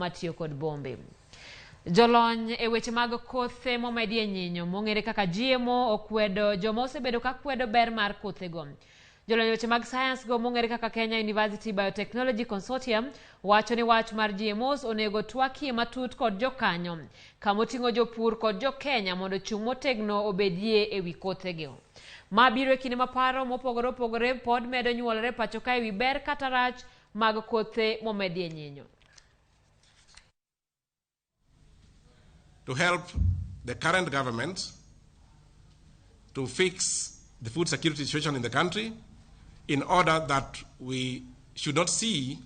matiyo kod bombe. Jolony e weche mag kothe momedie nyinyo mong'ere kaka GMO okwedo joma osebedo ka kwedo ber mar kothego. Jolony e weche mag sayans go mong'ere kaka Kenya University Biotechnology Consortium wacho ni wach mar GMOs onego twakie matut kod jokanyo kamoting'o jopur kod jokenya mondo chung' motegno obedie ewi kothego. Ma biro e kinde ma paro mopogore opogore pod medo nyuolore pacho ka ewi ber kata rach mag kothe momedie nyinyo. To help the current government to fix the food security situation in the country in order that we should not see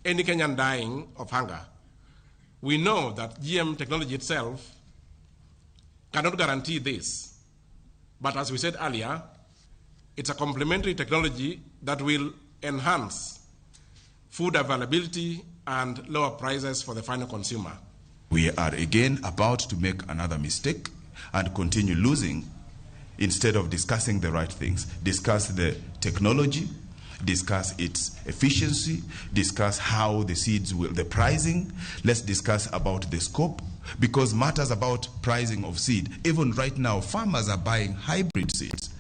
any Kenyan dying of hunger. We know that GM technology itself cannot guarantee this. But as we said earlier, it's a complementary technology that will enhance food availability and lower prices for the final consumer. We are again about to make another mistake and continue losing instead of discussing the right things. Discuss the technology, discuss its efficiency, discuss how the seeds will, the pricing. Let's discuss about the scope, because matters about pricing of seed, even right now, farmers are buying hybrid seeds.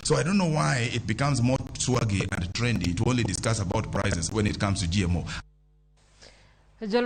So I don't know why it becomes more swaggy and trendy to only discuss about prices when it comes to GMO.